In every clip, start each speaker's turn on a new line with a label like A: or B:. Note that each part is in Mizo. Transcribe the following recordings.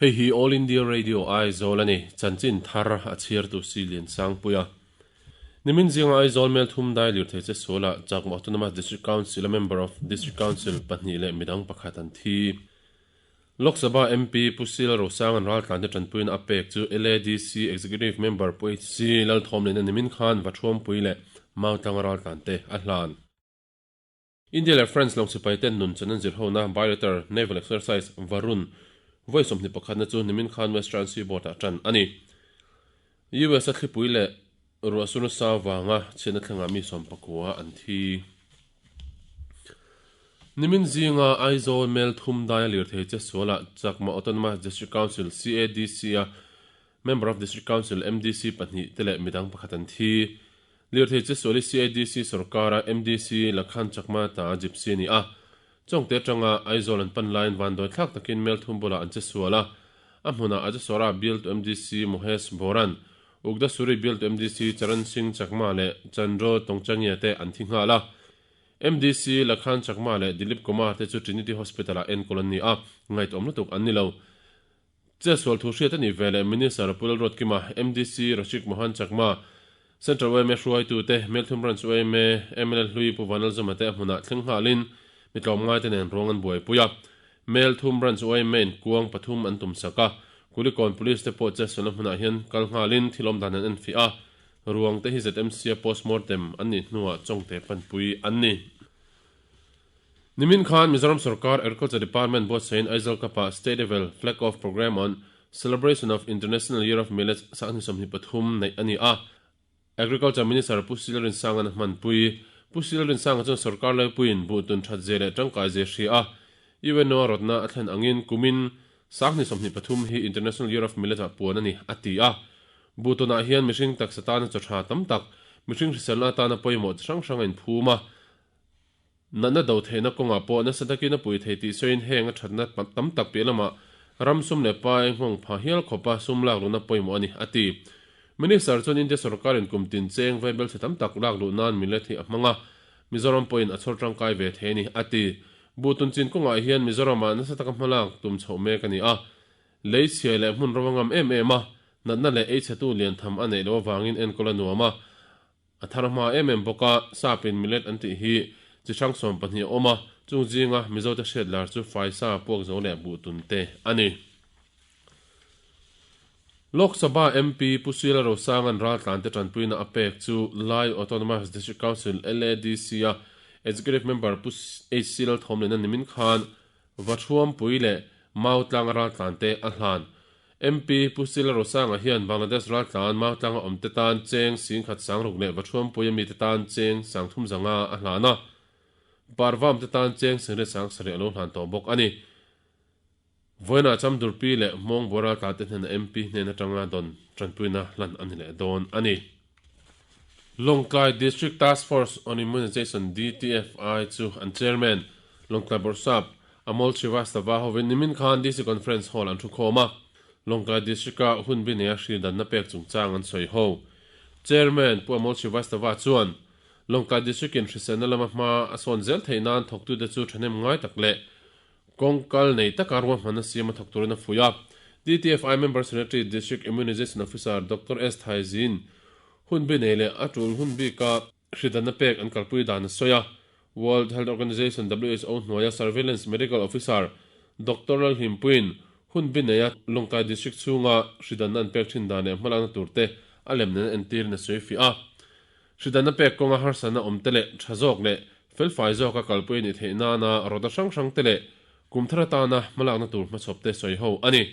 A: Hei hi All India Radio Aizawl a ni, chanchin thar a chhiartu si Liansangpuia. Nimin zinga Aizawl Melthum dai lirthei che sualah Chakma Autonomous District Council-a Member of District Council pahnih leh midang pakhat an thi. Lok Sabha MP Pu Sila Rosanga'n raltlante tanpuina a pek chu LADC Executive Member Pu HC Lalthawmliana nimin khan Vathuampui leh Mautlanga raltlante a hlan. India leh France lawng sipaiten nun chan an zir hona Bilateral Naval Exercise Varun vawi 21 na chu nimin khan Western Seaboard-ah tan a ni. US-a thlipui leh ruahsur nasa vanga chhiatna thlengah mi 19 an thi. Nimin zinga Aizawl Melthum daia lirthei che sualah Chakma Autonomous District Council, CADC, a Member of District Council, MDC, pahnih te leh midang pakhat an thi. Lirthei che sual hi CADC sorkara MDC Lakhan Chakma ta gypsy a ni a. Chawngte atanga Aizawl an pan laiin vanduai thlak takin Melthum bulah an che sual a. A hmunah Ajaswara bialtu MDC Mohesh Boran, Ugdasuri bialtu MDC Charan Singh Chakma leh Chandro Tongchangia te an thi nghal a. MDC Lakhan Chakma leh Dilip Kumar te chu Trinity Hospital-ah enkawl an ni a, ngaihtuahawm lutuk an ni lo. Chetsual thu hriat a nih veleh Minister Pu Lalruatkima, MDC Rashik Mohan Chakma, Central yma hruaitute, Melthum Branch yma mla hlui Pu Vanlalzuma te a hmunah thleng nghalin mi tlawmngaite nen ruang an buaipui a. Melthum Branch yma in kuang pathum an tum sak a, Kulikawn Police te pawh chetsualna hmunah hian kal nghalin thil awm dan an enfiah a, ruang te hi ZMC a postmortem an nih hnuah chawngte panpui an ni. Nimin khan Mizoram Sorkar Agriculture Department buatsaiin Aizawl Cup-ah State Level Flag Off Programme on Celebration of International Year of Millets 2023 neih a ni a. Agriculture Minister Pu Sil Rinsanga'n a hmanpui. Pu Sil Rinsanga chuan sorkar laipuiin buhtun that zia leh tangkai zia hria a, UNO a rawtna a thlen angin kumin 2023 hi International Year of Millets-ah puan a ni, a ti a. Buhtunah hian mihring taksa tana chaw tha tam tak, mihring hriselna atana pawimawh chi hrang hrang a inphum a. Natna do theihna kawngah pawh nasa takin a pui thei tih sawiin heng a thatna tam tak piah lamah ram sum leh pai nghawng pha hial khawpa sum lak luhna pawimawh a ni, a ti. Minister chuan India sorkarin kum tin cheng vaibel chhe tam tak lak luh nan millet hi a hmang a, Mizoram pawhin a chhawr tangkai ve thei a ni, a ti. Buhtun chin kawngah hian Mizoramah nasa taka hmalak tum chhoh mek a ni a, lei chhia leh hmun ram a ngam em em a, natna leh ei chhetu lian tham a neih loh avangin enkawl a nuam a, A thar hma em em bawk a, Sapin millet an tih hi chi hrang 12 a awm a, chung zinga Mizote hriat lar chu faisa, puak zo leh buhtun te a ni. Lok Sabha MP Pu Sila Rosanga'n raltlante tanpuina a pek chu Lai Autonomous District Council, LADC, a Executive Member Pu HC Lalthawmliana nimin khan Vathuampui leh Mautlanga raltlante a hlan. MP Pu Sila Rosanga hian Bangladesh raltlan Mautlanga awmte tan cheng 10,000 sangruk leh Vathuampui a mite tan cheng 3,500 a hlan a, Parvamte tan cheng 8,700 a lo hlan tawh bawk a ni. Vawiinah Chamdurpi leh Hmawngbual raltlante hnena MP hnen atanga dawn tanpuina hlan a ni leh dawn a ni. Lawngtlai District Task Force on Immunization, DTFI, chu an Chairman, Lawngtlai Bawrhsap, Amol Srivastava hovin nimin khan DC Conference Hall an thukhawm a, Lawngtlai District-a hun bi neia hri danna pek chungchang an sawi ho. Chairman Pu Amol Srivastava chuan, Lawngtlai District-in hriselna lama hma a sawn zel theih nan thawktute chu thahnem ngai tak leh kawng kal nei taka ruahmanna siam a thawk turin a fuih a. DTFI Member Secretary District Immunization Officer Doctor S Thaizin hun bi nei leh a tul hun bika hridanna pek an kalpui dan a sawi a. World Health Organization, WHO, hnuaia Surveillance Medical Officer Doctor Lalhlimpuiin hun bi neia Lawngtlai District chhunga hridanna an pek thin dan leh hmalakna turte a lem nen entirin a sawi fiah a. Hridanna pek kawnga harsatna awm te leh tha zawk leh felfai zawka kalpui a nih theih nana rawta hrang hrang te leh kum thar atana hmalakna tur hmachhawp te sawi ho a ni.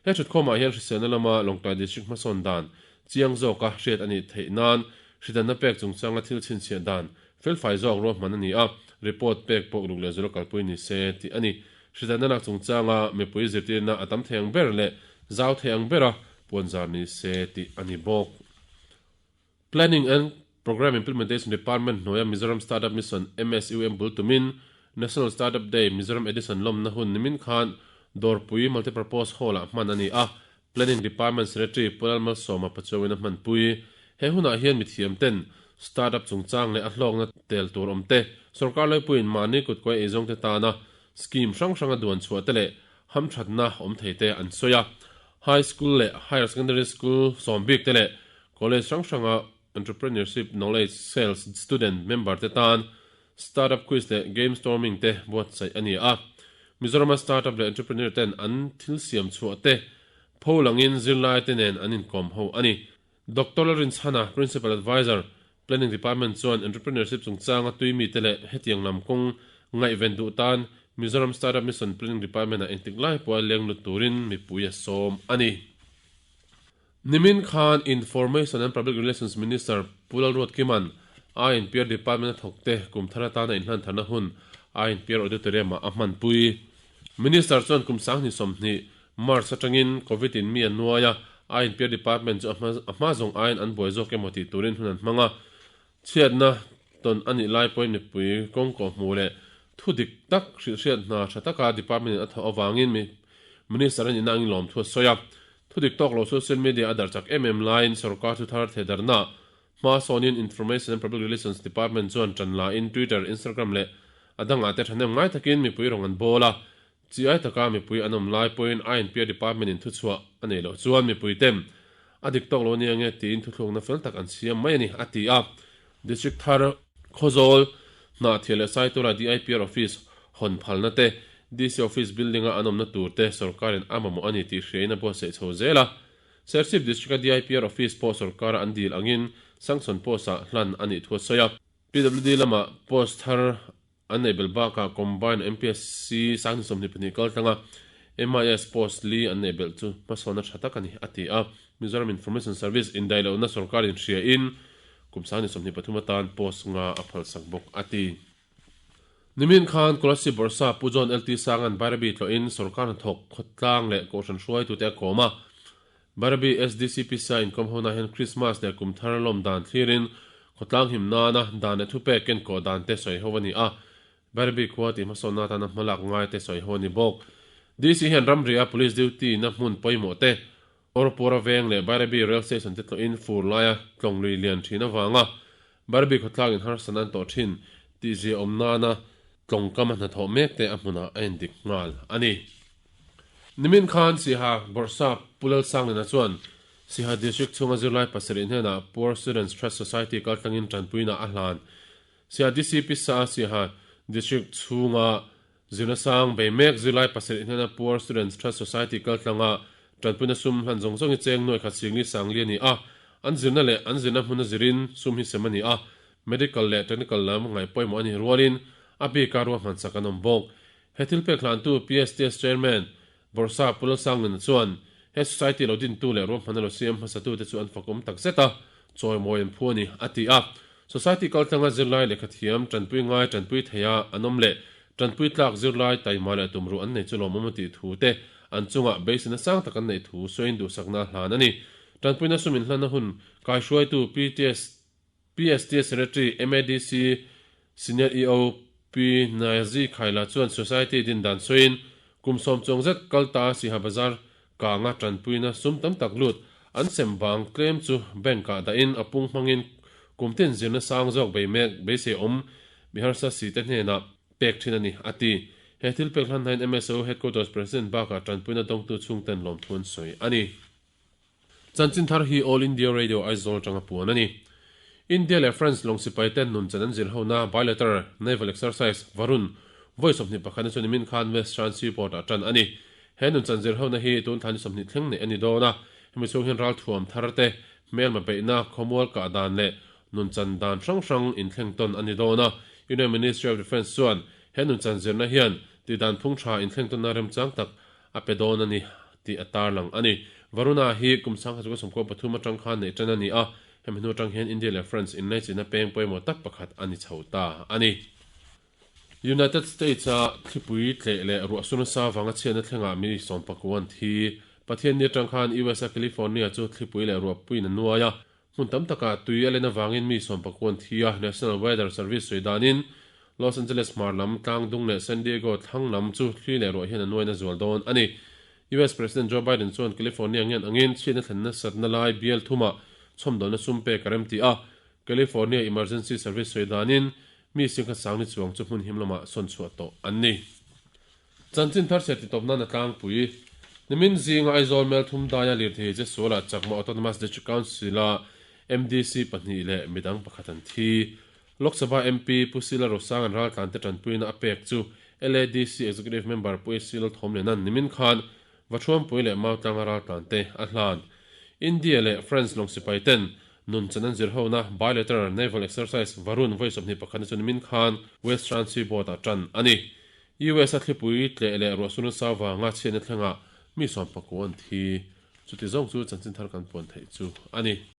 A: He thutkhawmah hian hriselna lama Lawngtlai District hmasawn dan chiang zawka hriat a nih theih nan hridanna pek chungchanga thil chhinchhiah dan felfai zawk ruahman a ni a, report pek pawh luk leh zula kalpui ni se tih a ni. Hridanna lak chungchanga mipui zirtirna a tam thei ang ber leh zau thei ang bera puanzar ni se tih a ni bawk. Planning and Programme Implementation Department hnuaia Mizoram Startup Mission, MSUM, bul tumin National Startup Day Mizoram Edition lawmna hun nimin khan Dawrpui Multipurpose Hall-ah hman a ni a, Planning Department Secretary Pu Lalmalsawma Pachuauin a hmanpui. He hunah hian mithiam ten startup chungchang leh a hlawkna tel tur awm te, sawrkar laipuiin mahni kutkawi eizawngte tana scheme hrang hranga duan chhuah te leh. hamthatna awm thei te an sawi a. High School leh Higher Secondary School sawm bik te leh College hrang hranga Entrepreneurship Knowledge Sales student member te tan Startup Quiz leh Game Storming te buatsaih a ni a. Mizorama Startup leh Entrepreneur ten an thil siam chhuah te pho langin zirlai te nen an inkawm ho a ni. Doctor Lalrinchhana, Principal Adviser, Planning Department chuan Entrepreneurship chungchanga tui mite leh hetiang lam kawng ngaihven duh tan Mizoram Startup Mission Planning Department-ah engtik lai pawha leng lut turin mipui a sawm a ni. Nimin khan Information and Public Relations Minister Pu Lalruatkima'n INPR Department a thawkte kum thar atana inhlan tharna hun INPR Auditorium-ah a hmanpui. Minister chuan kum 2020 March atangin Covid in mi a nuai a, INPR Department chu a hma zawng aiin an buai zawk emaw tih turin hun an hmang a. Chhiatna tawn a nih lai pawhin mipui kawngkaw hmuh leh thu dik tak hrilhhriat hna tha taka Department in a thawh avangin Minister a nihna angin lawmthu a sawi a. Thu dik tawk lo social media a darh chak em em laiin sorkar thu thar thehdarhna hma sawnin Information and Public Relations Department chuan tan lain Twitter, Instagram leh a dangah te thahnem ngai takin mipui rawn an bawl a. Chi ai taka mipui an awm lai pawhin INPR Department in thuchhuah a neih loh chuan mipui ten a dik tawk lo ania nge tiin thuthlukna fel tak an siam mai a ni, a ti a. District thar Khawzawl, Hnahthial leh Saitura DIPR Office hawn phalna te, DC Office building a an awmna tur te sorkarin a mamawh a ni tih hriain a buatsaih chho zel a. Serchhip District a DIPR Office pawh sorkara an dil angin sanction post-ah hlan a nih thu a sawi a. PWD lamah post thar An neih belh bakah Combine MPSC 22 kal tlanga MIS post li an neih belh chu hmasawnna tha tak a ni, a ti a. Mizoram Information Service indaihlohna sorkar inhriain kum 23 atan post nga a phalsak bawk, a ti. Nimin khan Kolasib Bawrhsa Pu John LT Sanga'n Bairabi tlawhin sorkar hnathawk khawtlang leh kohhran hruaitute a kawm a. Bairabi SDC pisa inkawm hona hian Krismas leh kum thar lawm dan thlirin khawtlang him nana dan leh thupek ken kawh dan te sawi ho a ni a, Bairabi khua tih hmasawnna atana hmalak ngai te sawi ho a ni bawk. DC hian ramria Police duty na hmun pawimawh te, Orpura veng leh Bairabi Rail Station te tlawhin fur laia tlawng lui lian thin avanga Bairabi khawtlang in harsatna an tawh thin tih zia awm nana tlawngkam a hnathawh mek te a hmunah a indik nghal a ni. Nimin khan Siha Bawrhsap Pu Lalsanglina chuan Siha District chhunga zirlai pasarih hnenah Poor Students Trust Society kaltlangin tanpuina a hlan. Siha DC Pisa-a Siha District chhunga zirna sang bei mek zirlai pasarih hnena Poor Students Trust Society kaltlanga tanpuina sum hlan zawng zawng hi cheng nuai khat singli sangli a ni a, an zirna leh an zirna hmuna zirin sum hi sem a ni a, medical leh technical lam ngaih pawimawh a nih rualin a bika ruahman sak an awm bawk. He thil pek hlantu PSTS Chairman Bawrhsa Pu Lalsanglina chuan he society lo dintu leh ruahmanna lo siam hmasatute chu an fakawm tak zet a, chawimawi an phu a ni, a ti a. Society kaltlanga zirlai lehkhathiam tanpui ngai tanpui theia an awm leh tanpui tlak zirlai taima leh tumruh an nei chu lawmawm a tih thu te an chungah beiseina sang tak an neih thu sawiin duhsakna a hlan a ni. Tanpuina sum inhlanna hun kaihruaitu PTS PST Secretary MADC Senior EO Pi Nayazi Khaila chuan Society din dan sawiin kum sawm chuang zet kal ta Siha Bazar kanga tanpuina sum tam tak lut an sem vang tlem chu bank ah dahin a pung hmangin kum tin zirna sang zawk bei mek beisei awm mi harsa si te hnenah pek thin a ni, a ti. He thil pek hlan hnain MSO Headquarters President bakah tanpuina dawngtu chhungten lawmthu an sawi a ni. Chanchin thar hi All India Radio Aizawl atanga puan a ni. India leh France lawng sipai ten nun chan an zir hona bilateral naval exercise Varun vawi 21 na chu nimin khan West Shan Seaport ah tan a ni. He nun chan zir hona hi tun thla ni 20 thleng neih a ni dawn a, hemi chhung hian ralthuam thar te, hmelma beihna, khawmual kah dan leh nun chan dan hrang hrang inthleng tawn a ni dawn a. Union Ministry of Defence chuan he nun chan zirna hian tihdan phung tha inthleng tawnna remchang tak a pe dawn a ni tih a tarlang a ni. Varuna hi kum 1993 atang khan neih tan a ni a, hemi hnu atang hian India leh France inlaichinna peng pawimawh tak pakhat a ni chho ta a ni. United States-a thlipui tleh leh ruahsur nasa vanga chhiatna thlengah mi sawmpakuan thi. Pathianni atang khan US-a California chu thlipui leh ruahpuiin a nuai a, Hmun tam takah tui a len avangin mi sawmpakuan thi a, National Weather Service sawi danin Los Angeles hmar lam, tlang dung leh San Diego thlang lam chu thli leh ruah hian a nuaina zual dawn a ni. US President Joe Biden chuan California ngen angin chhiatna thlen nasatna lai bial thumah chhawmdawlna sum pek a remti a, California Emergency Service sawi danin mi singkhat sangni chuang chu hmun him lamah sawn chhuah tawh an ni. Chanchin thar chhiar titawp nan a tlangpui. Nimin zinga Aizawl Melthum daia lirthei Jesuala Chakma Autonomous District Council-a MDC pahnih leh midang pakhat an thi. Lok Sabha MP Pu Sila Rosanga'n raltlante tanpuina a pek chu LADC Executive Member Pu HC Lalthawmliana'n nimin khan Vathuampui leh Mautlanga raltlante a hlan. India leh France lawng sipai ten nun chan an zir hona Bilateral Naval Exercise Varun vawi 21 na chu nimin khan West Shanxi Board-ah tan a ni. US a thlipui tleh leh ruahsur nasa vanga chhiatna thlengah mi 19 an thi. Chuti zawng chu chanchin thar kan puan theih chu a ni.